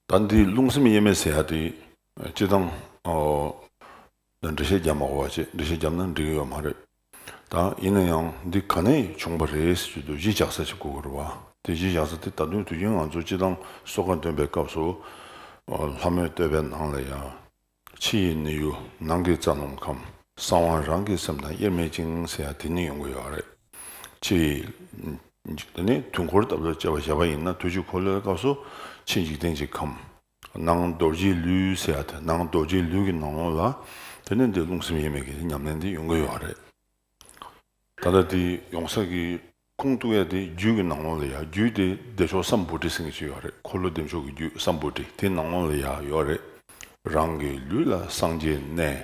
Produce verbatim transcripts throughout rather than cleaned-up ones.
ད་འདི་རླུང་སེམས་དབྱེར་མེད་ཟེར་ཡ་དེ་སྤྱིར་བཏང་ཨོ་ད་འགྲེལ་བཤད་རྒྱབ་མ་དགོས་པ་བྱས། འགྲེལ་བཤད་རྒྱབ་ན་འགྲིག་གི་ཡོད་མ་རེད། ད་ཡིན་ན་ཡང་འདི་ག་ནས་བྱུང་བ་རེད་ཟེར་དུས་གཞི་བཞག་ས་ཞིག་དགོས་ཀྱི་རེད་བ། དེ་གཞི་བཞག་ས་དེ་ད་དུང་དུས་རྒྱུན་ང་ཚོ་སྤྱིར་བཏང་གསོལ་ཁ་འདོན་པའི་སྐབས་སུ་ཨོ་ལྷ་མོའི་བསྟོད་པའི་ནང་ལ་ཡ། ཕྱི་ཡི་ནི་ཡུལ་ནང་གི་རྩ་རླུང་ཁམས། གསང་བ་རང་གི་སེམས་དང་དབྱེར་མེད་ཅིང་ཟེར་ཡ་དེ་ནི་ཡོང་གི་ཡོད་རེད། ཕྱི་ཡི་དེ་ནི་དུས་འཁོར་ལྟ་བུ་ལ་དཔྱད་པ་བཞག་པ་ཡིན་ན་དུས་ཀྱི་འཁོར་ལོའི་སྐབས་སུ་ཕྱི་འཇིག་རྟེན་གྱི་ཁམས། ནང་རྡོ་རྗེའི་ལུས་ཟེར་ཡ་དེ་ནང་རྡོ་རྗེའི་ལུས་ཀྱི་ནང་ལོགས་ལ་དེ་ནི་འདི་རླུང་སེམས་དབྱེར་མེད་ཀྱི་ཉམས་ལེན་འདི་ཡོང་གི་ཡོད་རེད། ད་ལྟ་དེ་ཡོང་ས་གི་ཁུངས་གཏུགས་ཡ་དེ་རྒྱུད་ཀྱི་ནང་ལོགས་ལ་ཡ། རྒྱུད་དེ་བདེ་མཆོག་སམ་བྷོ་ཊི་ཟེར་མཁན་ཅིག་ཡོད་རེད། འཁོར་ལོ་བདེ་མཆོག་གི་རྒྱུད་སམ་བྷོ་ཊི་དེ་ནང་ལོགས་ལ་ཡ་ཡོད་རེད། རང་གི་ལུས་ལ་སངས་རྒྱས་གནས།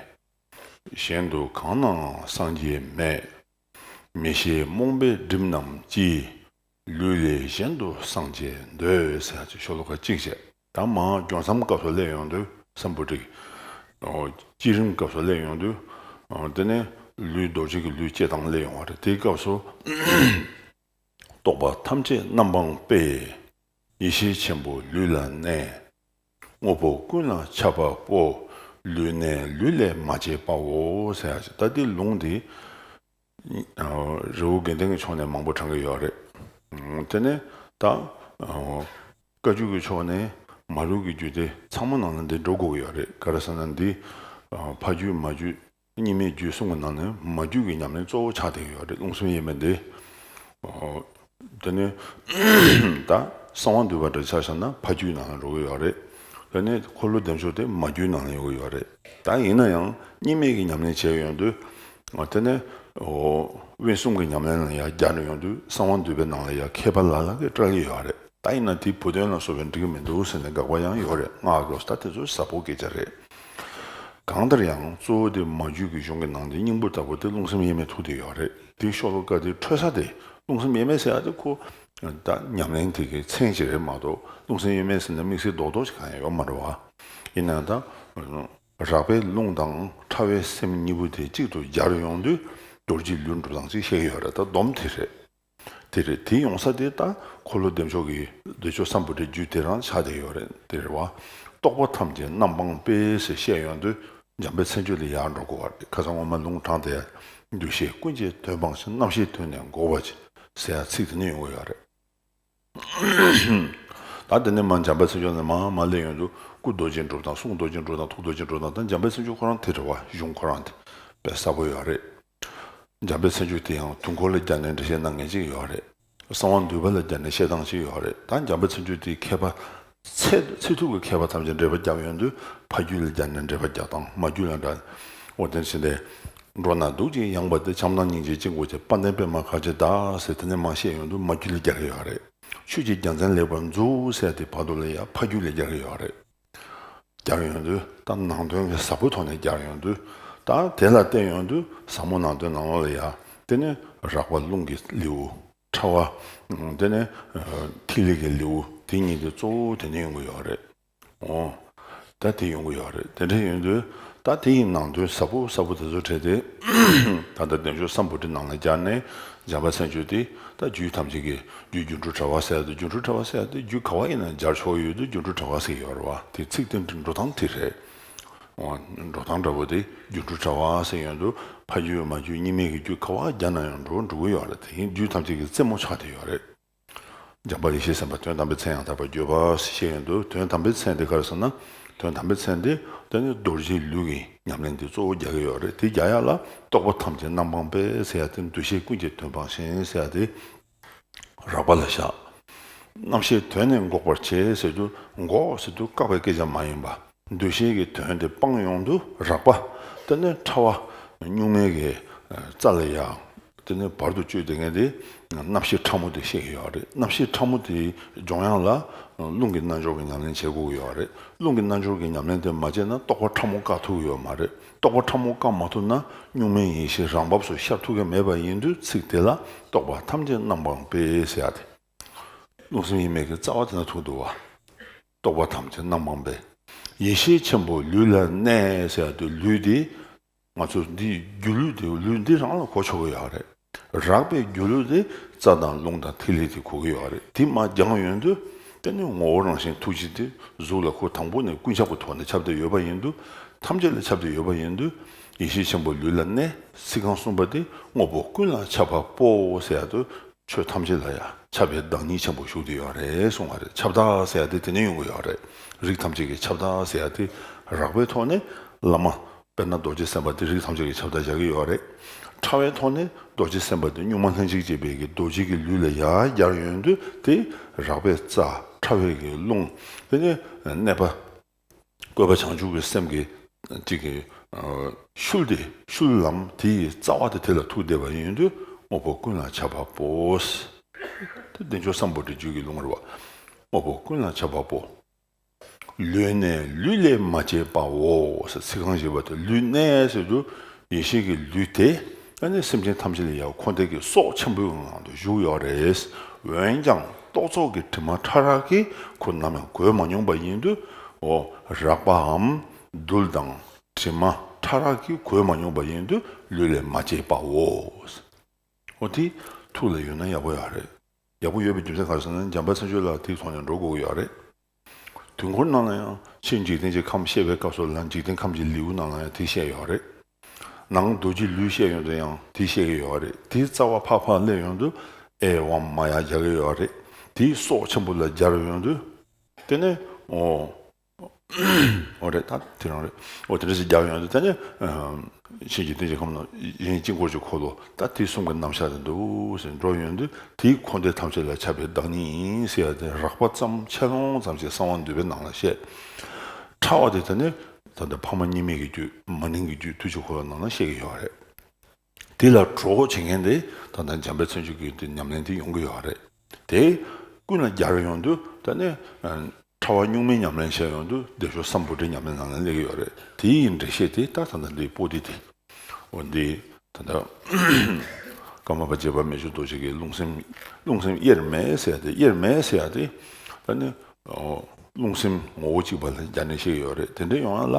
གཞན་དུ་གང་ན་སངས་རྒྱས་མེད། མི་ཤེས་རྨོངས་པས་སྒྲིབ་རྣམས་ཀྱིས། ལུས་ལས་གཞན་དུ་སངས་རྒྱས་འདོད། ཟེར་ཡ་ཅིག་ཤོ་ལོ་ཀ་གཅིག་བྱས། ད་མར་རྒྱུན་མཚམས་སྐབས་སུ་སླེབས་ཡོང་དུས་སམ་བྷོ་ཊི། ཨོ། བསྐྱེད་རིམ་སྐབས་སུ་སླེབས་ཡོང་དུས། ཨོ། དེ་ནས་ལུས་རྡོ་རྗེ་གི་ལུས་སྐྱེ་སྟངས་སླེབས་ཡོང་བ་རེད། དེའི་སྐབས་སུ། རྟོག་པ་ཐམས་ཅད་རྣམ་སྤངས་པས། ཡེ་ཤེས་ཆེན་པོ་ལུས་ལ་གནས། དངོས་པོ་ཀུན་ལ་ཁྱབ་པ་པོ། ལུས་གནས་ལུས་ལས་མ་སྐྱེས་པའོ། ཟེར་ཡ་ཅིག་ད་འདི་ལུང་འདི། རི་བོ་དགེ་ལྡན་གྱི་ཕྱོགས་ནས་མང་པོ་དྲངས་ཀྱི་ཡོད་རེད། དེ་ནས་ད་བཀའ་བརྒྱུད་ཀྱི་ཕྱོགས་ནས་མ་རུག་གི་རྒྱུད་སྡེ་ཚང་མ་ནང་ལ་འདི་འགྲོ་དགོས་ཀྱི་ཡོད་རེད། ག་རེ་ཟེར་ན་འདི་ཕ་རྒྱུད་མ་རྒྱུད་གཉིས་མེད་རྒྱུད་གསུམ་གྱི་ནང་ནས་མ་རྒྱུད་ཀྱི་ཉམས་ལེན་གཙོ་བོ་ཆགས་བསྡད་ཀྱི་ཡོད་རེད། རླུང་སེམས་དབྱེར་མེད་འདི། དེ་ནས་ད་གསང་བ་འདུས་པ་འདྲ་ཆ་བཞག་ན་ཕ་རྒྱུད་ནང་ལ་འགྲོ་གི་ཡོད་རེད། དེ་ནས་འཁོར་ལོ་བདེ་མཆོག་དེ་མ་རྒྱུད་ནང་ལ་ཡོད་ཀྱི་ཡོད་རེད། ད་ཡིན་ན་ཡང་གཉིས་མེད་ཀྱི་ཉམས་ལེན་བྱས་ཡོང་དུས། དེ་ནས་དབེན་གསུམ་གྱི་ཉམས་ལེན་ལ་ཡང་སྦྱར་ཡོང་དུས་གསང་བ་འདུས་པའི་ནང་ལ་ཡང་མཁས་པ་ལ་ལ་གིས་བཀྲལ་གྱི་ཡོད་རེད། ད་ཡིན་ན་དེ་བུ་སྟོན་ལ་སོགས་པས་འགྲིག་གི་མི་འདུག་ཟེར་ནས་དགག་པ་ཡང་ཡོད་རེད། སྔགས་ཀྱི་ད་དེ་ཚོ་ཟབ་པོ་སྐད་ཆ་རེད། གང་ལྟར་ཡང་གཙོ་བོ་དེ་མ་རྒྱུད་ཀྱི་གཞུང་གི་ནང་དེ་སྙིང་པོ་ལྟ་བུ་དེ་རླུང་སེམས་དབྱེར་མེད་ཐུག་བསྡད་ཡོད་རེད། དེ་ཤོ་ལོ་ཀ་དེ་འཕྲོས་ས་དེ་རླུང་སེམས་དབྱེར་མེད་ཟེར་ཡ་དེ་ཁོ་ད་ཉམས་ལེན་དེ་གའི་མཚན་ཅིག་རེད་མ་གཏོགས། རླུང་སེམས་དབྱེར་མེད་ཟེར་ན་དམིགས་བསལ་རྡོག་རྡོག་ཅིག་གང་ཡང་ཡོད་མ་རེད་བ། ཡིན་ན་ད་རགས་པའི་རླུང་དང་ཕྲ་བའི་སེམས་གཉིས་པོ་དེ་གཅིག་ཏུ་སྦྱར་ཡོང་དུས་རྡོ་རྗེའི་ལུས་འགྲུབ་སྟངས་ཅིག་བཤད་ཀྱི་ཡོད་རེད། ད་སྡོམ་དེ་རེད། དེ་རེད། དེ་ཡོང་ས་དེ་ད་འཁོར་ལོ་བདེ་མཆོག་གི་བདེ་མཆོག་སམ་བྷོ་ཊའི་རྒྱུད་དེ་རང་ཆགས་བསྡད་ཡོད་རེད། དེ་རེད་བ། རྟོག་པ་ཐམས་ཅད་རྣམ་སྤངས་པས་ཟེར་བཤད་ཡོང་དུས་འཇམ་དཔལ་མཚན་བརྗོད་ལ་ཡར་འགྲོ་དགོས་པ་རེད། ཁ་སང་སྔོན་མ་ལུང་དྲངས་ཏེ། འདུ་ཤེས་ཀུན་གྱི་དོན་སྤངས་ཤིང་། རྣམ་ཤེས་དོན་ནི་འགོག་པར་བྱེད། ཟེར་ཡ་ཚིག་དེ་ནས་ཡོང་གི་ཡོད་རེད། ད་དེ་ནས་མར་འཇམ་དཔལ་མཚན་བརྗོད་ནས་མར་མར་སླེབས་ཡོང་དུས་སྐུ་རྡོ་རྗེ་འགྲུབ་སྟངས། གསུང་རྡོ་རྗེ་འགྲུབ་སྟངས། ཐུགས་རྡོ་རྗེ་འགྲུབ་སྟངས། ད་འཇམ་དཔལ་མཚན་བརྗོད་ཁོ་རང་དེ་རེད་བ། གཞུང་ཁོ་རང་དེ་དཔེ་གསལ་པོ་ཡོད་རེད། འཇམ་དཔལ་མཚན་བརྗོད་དེ་ཡང་དུས་འཁོར་ལ་སྦྱར་ནས་འགྲེལ་བཤད་གནང་མཁན་ཅིག་ཡོད་རེད། གསང་བ་འདུས་པ་ལ་སྦྱར་ནས་བཤད་སྟངས་ཅིག་ཡོད་རེད། ད་འཇམ་དཔལ་མཚན་བརྗོད་དེ་མཁས་པ་ཚད་ཚད་ཐུབ་ཀྱི་མཁས་པ་ཐམས་ཅད་འགྲེལ་པ་བརྒྱབ་ཡོང་དུས་ཕ་རྒྱུད་ལ་སྦྱར་ནས་འགྲེལ་པ་རྒྱག་སྟངས། མ་རྒྱུད་ལ་འདྲ། འོ་དེ་བཞིན་ཏེ། འགྲོ་ན་སྡུག་ཅིང་ཡངས་པ་སྟེ། བྱམས་དང་སྙིང་རྗེ་གཅིག་པུ་སྟེ། དཔལ་ལྡན་པདྨ་གར་གྱིས་བདག་ཟེར་དེ་ནས་མར་བཤད་ཡོང་དུས་མ་རྒྱུད་ལ་སྦྱར་གྱི་ཡོད་རེད། ཆོས་ཀྱི་རྒྱལ་མཚན་ལེགས་པར་འཛུགས་ཟེར་དེ་བར་དུ་ལ་ཡང་ཕ་རྒྱུད་ལ་སྦྱར་གྱི་ཡོད་རེད། སྦྱར་ཡོང་དུས་ད་ནང་དོན་གྱི་ཟབ་པོའི་ཐོག་ནས་སྦྱར་ཡོང་དུས། ད་དེ་ལ་བལྟས་ཡོང་དུས་ཟབ་མོ་ནང་དོན་ནང་ལོགས་ལ་ཡ། དེ་ནི་རགས་པ་རླུང་གི་ལེའུ། ཕྲ་བ། དེ་ནི་ཐིག་ལེ་གི་ལེའུ། དེ་གཉིས་དེ་གཙོ་བོ་དེ་ནས་ཡོང་གི་ཡོད་རེད། འོ། ད་དེ་ཡོང་གི་ཡོད་རེད། དེ་འདྲ་ཡོང་དུས་ད་དེ་ཡི་ནང་དོན་ཟབ་པོ་ཟབ་པོ་དེ་ཚོ་བྲིས་ཏེ། ད་ལྟ་བདེ་མཆོག་སམ་བྷོ་ཊའི་ནང་ལ་སྦྱར་ནས་འཇམ་དཔལ་མཚན་བརྗོད་དེ་ད་རྒྱུད་ཐམས་ཅད་ཀྱི་རྒྱུ་སྒྱུ་འཕྲུལ་དྲྭ་བ་ཟེར་ཡ་དེ། སྒྱུ་འཕྲུལ་དྲྭ་བ་ཟེར་ཡ་དེ་རྒྱུད་ག་བ་ཡིན་ན་སྦྱར་ཆོག་ཡོད་དུས་སྒྱུ་འཕྲུལ་དྲྭ་བ་ཟེར་གྱི་ཡོད་རེད་བ། དེ་ཚིག་དེ་འགྲོ་སྟངས་དེ་རེད། འོ། འགྲོ་སྟངས་འདྲ་པོ་དེ་སྒྱུ་འཕྲུལ་དྲྭ་བ་ཟེར་ཡོང་དུས་ཕ་རྒྱུད་མ་རྒྱུད་གཉིས་མེད་ཀྱི་རྒྱུད་ག་བ་སྦྱར་ན་ཡང་འགྲོ་འགྲོ་གི་ཡོད་རེད། དེ་ཡིན་རྒྱུད་ཐམས་ཅད་ཀྱི་རྩེ་མོ་ཆགས་བསྡད་ཡོད་རེད། འཇམ་དཔལ་ཡེ་ཤེས་སེམས་དཔའ་དོན་དམ་པའི་མཚན་ཡང་དག་པར་བརྗོད་པ་ཞེས་ཡོང་དུས་དོན་དམ་པའི་མཚན་དེ་ག་རེ་ཟེར་ན། དོན་དམ་པའི་མཚན་དེ་དེ་ནི་རྡོ་རྗེའི་ལུས་ཀྱི་ཉམས་ལེན་དེ་གཙོ་བོ་རྒྱག་གི་ཡོད་རེད། དེ་རྒྱག་ཡ་ལ་རྟོག་པ་ཐམས་ཅད་རྣམ་སྤངས་པས་ཟེར་ཡ་དེ། འདུ་ཤེས་ཀུན་གྱི་དོན་སྤངས་ཤིང་ཟེར་ཡ་དེ། རགས་པ་ལ་བཞག་རྣམ་ཤེས་དོན་ནི་འགོག་པར་བྱེད་ཟེར་དུས་འགོག་ཟེར་དུས་བཀག་པའི་སྐད་ཆ་མ་ཡིན་པ། འདུ་ཤེས་ཀྱི་དོན་དེ་སྤངས་ཡོང་དུས་རགས་པ། དེ་ནི་ཕྲ་བ་གཉུག་མའི་གི་རྩ་ལ་ཡ། དེ་ནི་བར་དུ་གཅོད་བསྡད་མཁན་དེ་རྣམ་ཤེས་ཕྲ་མོ་དེ་བཤད་ཀྱི་ཡོད་རེད། རྣམ་ཤེས་ཕྲ་མོ་དེ་སྦྱོང་ཡག་ལ་རླུང་གི་རྣལ་འབྱོར་གྱི་ཉམས་ལེན་བྱེད་དགོས་ཀྱི་ཡོད་རེད། རླུང་གི་རྣལ་འབྱོར་གྱི་ཉམས་ལེན་དེ་མ་བྱས་ན་རྟོག་པ་ཕྲ་མོ་བཀག་ཐུབ་ཀྱི་ཡོད་མ་རེད། རྟོག་པ་ཕྲ་མོ་བཀག་མ་ཐུབ་ན་གཉུག་མའི་ཡེ་ཤེས་རང་བབས་སུ་ཤར་ཐུབ་ཀྱི་མེད་པ་ཡིན་དུས་ཚིག་དེ་ལ་རྟོག་པ་ཐམས་ཅད་རྣམ་སྤངས་པས་ཟེར་ཡ་དེ། རླུང་སེམས་དབྱེར་མེད་ཀྱི་རྩ་བ་དེ་ན་ཐུག་འདུག་བ། རྟོག་པ་ཐམས་ཅད་རྣམ་སྤངས་པས། ཡེ་ཤེས་ཆེན་པོ་ལུས་ལ་གནས་ཟེར་ཡ་དེ། ལུས་དེ་ང་ཚོ་འདི་སྒྱུ་ལུས་དེ། ལུས་འདི་རང་ལ་གོ་ཆོག་གི་ཡོད་རེད། རགས་པའི་སྒྱུ་ལུས་དེ་རྩ་དང་རླུང་དང་ཐིག་ལེ་དེ་གོ་གི་ཡོད་རེད། དེ་མར་སྦྱངས་ཡོང་དུས་ དེ་ནི་ངོ་བོ་རང་བཞིན་ཐུགས་རྗེ་དེ་གཟུགས་ལ་ཁོ་དང་པོ་ནས་ཀུན་ཁྱབ་ཀྱི་ཐོག་ནས་ཁྱབ་བསྡད་ཡོད་པ་ཡིན་དུས། ཐམས་ཅད་ལ་ཁྱབ་བསྡད་ཡོད་པ་ཡིན་དུས། ཡེ་ཤེས་ཆེན་པོ་ལུས་ལ་གནས། ཚིག་རྐང་གསུམ་པ་དེ་དངོས་པོ་ཀུན་ལ་ཁྱབ་པ་པོ་ཟེར་ཡ་དུས། ཆོས་ཐམས་ཅད་ལ་ཡང་ཁྱབ་པའི་བདག་ཉིད་ཆེན་པོ་བཞུགས་བསྡད་ཡོད་རེད་གསུང་བ་རེད། ཁྱབ་བདག་ཟེར་ཡ་དེ་དེ་ནས་ཡོང་གི་ཡོད་རེད། རིགས་ཐམས་ཅད་ཀྱི་ཁྱབ་བདག་ཟེར་ཡ་དེ་རགས་པའི་ཐོག་ནས་བླ་མ། དཔེར་ན་རྡོ་རྗེ་སེམས་དཔའ་དེ་རིགས་ཐམས་ཅད་ཀྱི་ཁྱབ་བདག་སྦྱར་གྱི་ཡོད་རེད། ཕྲ་བའི་ཐོག་ནས་རྡོ་རྗེ་སེམས་དཔའ་དེ་གཉུག་མ་ལྷན་ཅིག་སྐྱེས་པའི་གི་རྡོ་རྗེ་གི་ལུས་ལ་ཡར་སྦྱར་ཡོང་དུས་དེ་རགས་པའི་རྩ། ཕྲ་བའི་གི་རླུང་། དེ་ནས་གནས་པ། བཀོད་པ་བྱང་ཆུབ་ཀྱི་སེམས་ཀྱི་གཅིག་གི་ཤུལ་དེ་ཤུལ་ལམ་དེ་ཡི་རྩ་བ་དེ་དེ་ལ་ཐུག་བསྡད་པ་ཡིན་དུས་དངོས་པོ་ཀུན་ལ་ཁྱབ་པ་པོ། དེ་བདེ་མཆོག་གསུམ་པོ་དེ་རྒྱུད་ཀྱི་ལུང་རེད་བ། དངོས་པོ་ཀུན་ལ་ཁྱབ་པ་པོ། ལུས་གནས་ལུས་ལས་མ་སྐྱེས་པའོ་ཟེར། ཚིག་རྐང་བཞི་པ་དེ་ལུས་གནས་ཟེར་དུས་ཡེ་ཤེས་ཀྱི་ལུས་དེ་ཨ་ནི་སེམས་ཅན་ཐམས་ཅད་ལ་ཡང་འཁོར་འདས་ཀྱི་སྲོག་ཆེན་པོའི་ངང་དུ་བཞུགས་ཡོད་རེད། འོན་ཀྱང་རྟོག་ཚོགས་ཀྱི་དྲི་མ་ཕྲ་རགས་ཀྱིས་ཁོ་ནམ་ཡང་གོས་མ་མྱོང་པ་ཡིན་དུས། འོ། རགས་པའམ་རྡུལ་དང་དྲི་མ་ཕྲ་རགས་ཀྱིས་གོས་མ་མྱོང་པ་ཡིན་དུས་ལུས་ལས་མ་སྐྱེས་པའོ། འོ་དེ་ཐུགས་ལ་ཡོད་ན་ཡག་པོ་ཡོད་རེད། ཡག་པོ་ཡོད་པའི་རྒྱུ་མཚན་ག་རེ་ཟེར་ན་འཇམ་དཔལ་མཚན་བརྗོད་ལ་དེའི་ཐོག་ནས་འགྲོ་དགོས་ཀྱི་ཡོད་རེད། དུས་འཁོར་ནང་ལ་ཡང་ཕྱིའི་འཇིག་རྟེན་གྱི་ཁམས་བཤད་པའི་སྐབས་སུ་ལ་འཇིག་རྟེན་ཁམས་ཀྱི་ལེའུ་ནང་ལ་ཡང་དེ་བཤད་ཡོད་རེད། ནང་རྡོ་རྗེ་ལུས་བཤད་ཡོང་དུས་ཡང་དེ་བཤད་ཀྱི་ཡོད་རེད། དེའི་རྩ་བ་ཕར་ཕར་སླེབས་ཡོང་དུས་ཨེ་ཝཾ་མ་ཡ་རྒྱག་གི་ཡོད་རེད། དེའི་སྲོག་ཆེན་པོ་ལ་སྦྱར་ཡོང་དུས། དེ་ནས་འོ། འོ་རེད། ད་དེ་རང་རེད། འོ་དེ་འདྲ་ཞིག་རྒྱག་ཡོང་དུས་ད་ནི། ཕྱིན་ཅི་ལྡན་གྱི་ཁམས་ནང་གཞན་དཀྱིལ་འཁོར་གྱི་འཁོར་ལོ་ད་དེ་གསུམ་གྱི་རྣམ་གཞག་དེ་འདུག་ཟེར་འགྲོ་ཡོང་དུས་དེའི་འཁོར་འདས་ཐམས་ཅད་ལ་ཁྱབ་པའི་བདག་ཉིད་ཡིན་ཟེར་ཡ་དེ་རགས་པ་ཙམ་ཆེ་ལོང་ཙམ་ཞིག་གསང་བ་འདུས་པའི་ནང་ལ་བཤད། ཕྲ་བ་དེ་ད་ནི་ད་ལྟ་ཕ་མ་གཉིས་མེད་ཀྱི་རྒྱུད་མ་ནིང་གི་རྒྱུད་ཐུགས་ཀྱི་འཁོར་ལོ་ནང་ལ་བཤད་ཀྱི་ཡོད་རེད། དེ་ལ་གྲོགས་བྱེད་མཁན་དེ་ད་ལྟ་འཇམ་དཔལ་མཚན་བརྗོད་ཀྱི་དེ་ཉམས་ལེན་དེ་ཡོང་གི་ཡོད་རེད། དེ་ཀུན་ལ་སྦྱར་ཡོང་དུས་ད་ནི། ཕྲ་བ་གཉུག་མའི་ཉམས་ལེན་བྱས་ཡོང་དུས་བདེ་མཆོག་གསུམ་པོ་དེ་ཉམས་ལེན་ནང་ལ་སླེབས་ཀྱི་ཡོད་རེད། དེ་ཡི་འགྲེལ་བཤད་དེ་ད་ད་ལྟ་འདིའི་པོ་ཏི་དེ། འོ་འདི་ད་ལྟ་ཀརྨ་པ་རྗེ་འབངས་མི་བསྐྱོད་རྡོ་རྗེ་གིས་རླུང་སེམས་རླུང་སེམས་དབྱེར་མེད་ཟེར་ཡ་དེ། དབྱེར་མེད་ཟེར་ཡ་དེ་ད་ནི་རླུང་སེམས་ངོ་བོ་གཅིག་པ་ལ་སྦྱར་ནས་བཤད་ཀྱི་ཡོད་རེད། དེ་འདྲ་ཡོང་ཡ་ལ་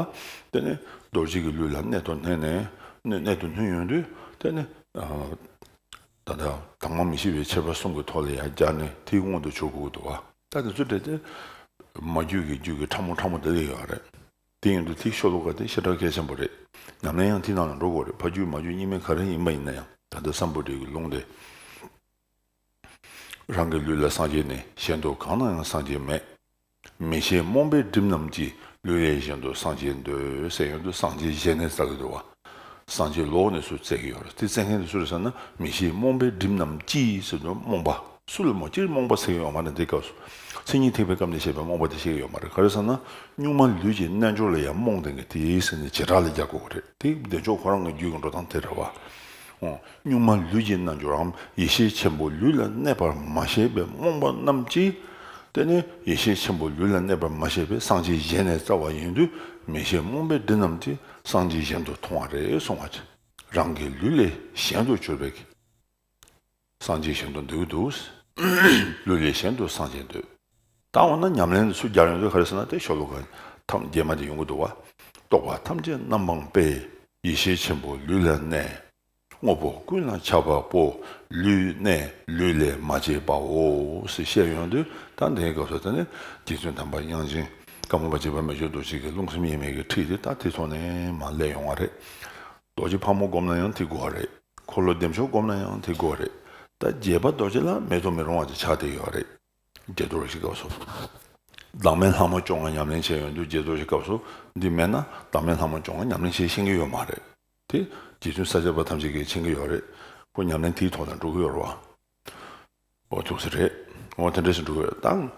དེ་ནི་རྡོ་རྗེ་གི་ལུས་ལ་གནད་དུ་བསྣུན་ནས་གནད་དུ་བསྣུན་ཡོང་དུས་དེ་ནི། ད་ལྟ་དྭངས་མ་མི་ཤིགས་པའི་ཆེ་བ་གསུམ་གྱི་ཐོག་ལ་ཡང་སྦྱར་ནས་དེའི་སྔོན་དུ་འཇུག་དགོས་འདུག་བ། ད་དེ་ཚོ་འདྲ་དེ་མ་རྒྱུད་ཀྱི་རྒྱུད་ཀྱི་ཕྲ་མོ་ཕྲ་མོ་དེ་ལ་ཡོད་རེད། དེ་ཡིན་དུས་དེའི་ཤོ་ལོ་ཀ་དེ་ཞེ་དྲག་གལ་ཆེན་པོ་རེད། ཉམས་ལེན་ཡང་དེའི་ནང་ལ་འགྲོ་དགོས་རེད། ཕ་རྒྱུད་མ་རྒྱུད་གཉིས་མེད་ག་རེ་ཡིན་པ་ཡིན་ན་ཡང་ད་ལྟ་སམ་བྷོ་ཊ་གི་ལུང་དེ། རང་གི་ལུས་ལ་སངས་རྒྱས་ནས་གཞན་དུ་གང་ན་ཡང་སངས་རྒྱས་མེད། མི་ཤེས་རྨོངས་པའི་སྒྲིབ་རྣམས་ཀྱིས། ལུས་ལས་གཞན་དུ་སངས་རྒྱས་འདོད་ཟེར་ཡོང་དུས་སངས་རྒྱས་ཞལ་ནས་བཙལ་གྱི་འདུག་བ། སངས་རྒྱས་ལོགས་ནས་སུ་བཙལ་གྱི་ཡོད་རེད། དེ་བཙལ་མཁན་དེ་སུ་རེད་ཟེར་ན་མི་ཤེས་རྨོངས་པའི་སྒྲིབ་རྣམས་ཀྱིས་ཟེར་དུས་རྨོངས་པ། སུ་ལ་མོ་སྤྱིར་རྨོངས་པ་ཟེར་གྱི་ཡོད་མ་རེད། འདི་སྐབས་སུ་མཚན་ཉིད་ཐེག་པའི་སྐབས་ནས་བཤད་པའི་རྨོངས་པ་དེ་བཤད་ཀྱི་ཡོད་མ་རེད། ག་རེ་ཟེར་ན་གཉུག་མ་ལུས་ཀྱི་རྣལ་འབྱོར་ལ་ཡང་རྨོངས་ལྡན་གྱི་དེ་ཟེར་ནས་བྱེ་བྲག་ལ་རྒྱག་དགོས་ཀྱི་རེད། དེ་བདེ་མཆོག་ཁོ་རང་གི་རྒྱུད་ཀྱི་འགྲོ་སྟངས་དེ་རེད་བ། འོ། གཉུག་མ་ལུས་ཀྱི་རྣལ་འབྱོར་རམ་ཡེ་ཤེས་ཆེན་པོ་ལུས་ལ་གནས་པར་མ་ཤེས་པའི་རྨོངས་པ་རྣམས་ཀྱིས། དེ་ནི་ཡེ་ཤེས་ཆེན་པོ་ལུས་ལ་གནས་པར་མ་ཤེས་པའི་སངས་རྒྱས་ཞལ་ནས་བཙལ་བ་ཡིན་དུས་མི་ཤེས་རྨོངས་པའི་སྒྲིབ་རྣམས་ཀྱིས་སངས་རྒྱས་གཞན་དུ་མཐོང་བ་རེད་གསུང་བ་ཅི། རང་གི་ལུས་ལས་གཞན་དུ་གྱུར་པའི་སངས་རྒྱས་གཞན་དུ་འདུག་འདུག་ལུས་ལས་གཞན་དུ་སངས་རྒྱས་འདོད། ད་འོ་ན་ཉམས་ལེན་དུ་ཚུར་སྦྱར་ཡོང་དུས་ག་རེ་ཟེར་ན་དེ་ཤོ་ལོ་ཀ་ཐམས་རྗེས་མ་དེ་ཡོང་གི་འདུག་བ། རྟོག་པ་ཐམས་ཅད་རྣམ་སྤངས་པས། ཡེ་ཤེས་ཆེན་པོ་ལུས་ལ་གནས། དངོས་པོ་ཀུན་ལ་ཁྱབ་པ་པོ། ལུས་གནས་ལུས་ལས་མ་སྐྱེས་པའོ་ཞེས་བཤད་ཡོང་དུས་ད་འདིའི་སྐབས་སུ་ད་ནི་རྗེ་བཙུན་དམ་པ་དབྱངས་ཅན་ཀརྨ་པ་རྗེ་འབངས་མི་བསྐྱོད་རྡོ་རྗེ་གི་རླུང་སེམས་དབྱེར་མེད་ཀྱི་ཁྲིད་དེ་ད་དེ་ཐོག་ནས་མར་སླེབས་ཡོང་བ་རེད། རྡོ་རྗེ་ཕག་མོ་བསྒོམ་ན་ཡང་དེ་དགོས་པ་རེད། འཁོར་ལོ་བདེ་མཆོག་བསྒོམ་ན་ཡང་དེ་དགོས་པ་རེད། ད་རྒྱས་པ་རྡོ་རྗེ་ལ་མེད་དུ་མི་རུང་བ་དེ་ཆགས་བསྡད་ཡོད་རེད། རྒྱས་རྡོ་རྗེ་སྐབས་སུ། བདག་མེད་ལྷག་མ་བཅོ་ལྔ་ཉམས་ལེན་བྱས་ཡོང་དུས་རྒྱས་རྡོ་རྗེ་སྐབས་སུ་འདི་མེད་ན་བདག་མེད་ལྷག་མ་བཅོ་ལྔ་ཉམས་ལེན་བྱེད་ཤེས་ཀྱི་ཡོད་མ་རེད། དེ་རྗེ་བཙུན་ས་སྐྱ་པ་ཐམས་ཅད་ཀྱིས་མཁྱེན་གྱི་ཡོད་རེད། ཁོ་ཉམས་ལེན་དེའི་ཐོག་ལ་འགྲོ་གི་ཡོད་རེད་བ། འོ་ཐུགས་སུ་རེད། འོ་དེ་འདྲ་ཞིག་འགྲོ་གི་ཡོད། ད་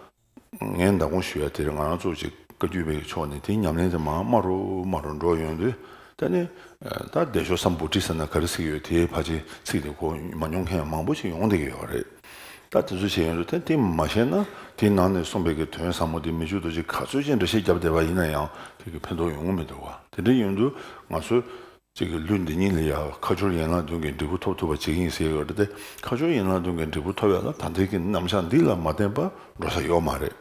ངས་མདང་དགོང་ཞུ་ཡ་དེ་རེད། ང་རང་ཚོ་ཅིག་བཀའ་བརྒྱུད་པའི་ཕྱོགས་ནས་དེའི་ཉམས་ལེན་དེ་མར་དམའ་རུ་དམའ་རུ་འགྲོ་ཡོང་དུས་ད་ནི། ད་བདེ་མཆོག་གསུམ་པོ་ཊི་ཟེར་ན་ག་རེ་ཟེར་གྱི་ཡོད་དེའི་ཕལ་ཆེར་ཚིག་དེ་གོ་མ་མྱོང་མཁན་མང་པོ་ཞིག་ཡོང་བསྡད་ཀྱི་ཡོད་རེད། ད་དེ་ཚོ་བྱས་ཡོང་དུས་ད་དེ་མ་ཤེས་ན་དེའི་ནང་ནས་གསུངས་པའི་གི་དོན་ཟབ་མོ་དེ་མི་བསྐྱོད་རྡོ་རྗེ་ག་ཚོད་ཅིག་འགྲེལ་བཤད་བརྒྱབ་བསྡད་པ་ཡིན་ན་ཡང་དེ་གི་ཕན་ཐོགས་ཡོང་གི་མི་འདུག་བ། དེ་འདྲ་ཡོང་དུས་ང་ཚོས། གཅིག་གི་ལུས་འདི་ཉིད་ལ་ཡང་ཁ་སྦྱོར་ཡན་ལག་བདུན་གྱི་འབྲས་བུ་ཐོབ་ཐུབ་པ་བྱེད་ཀྱི་ཡིན་ཟེར་ཡོད་རེད་དེ། ཁ་སྦྱོར་ཡན་ལག་བདུན་གྱི་འབྲས་བུ་ཐོབ་ཡག་ལ་ད་ལྟའི་གི་རྣམ་གཞག་འདི་ལ་མ་བརྟེན་པར་འགྲོ་ས་ཡོད་མ་རེད།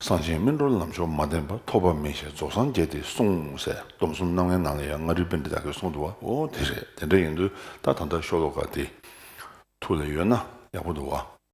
གསང་ཆེན་སྨིན་གྲོལ་ལམ་མཆོག་མ་བསྟེན་པར། ཐོབ་པ་མེད་ཕྱིར་རྫོགས་སངས་རྒྱས་དེས་གསུངས་ཟེར། སྡོམ་གསུམ་རྣམ་ངེས་ནང་ལ་ཡང་མངའ་རིས་པཎྜི་ཏ་གིས་གསུངས་འདུག་བ། འོ་དེ་རེད། དེ་འདྲ་ཡིན་དུས་ད་ད་ལྟ་ཤོ་ལོ་ཀ་དེ་ཐུགས་ལ་ཡོད་ན་ཡག་པོ་འདུག་བ།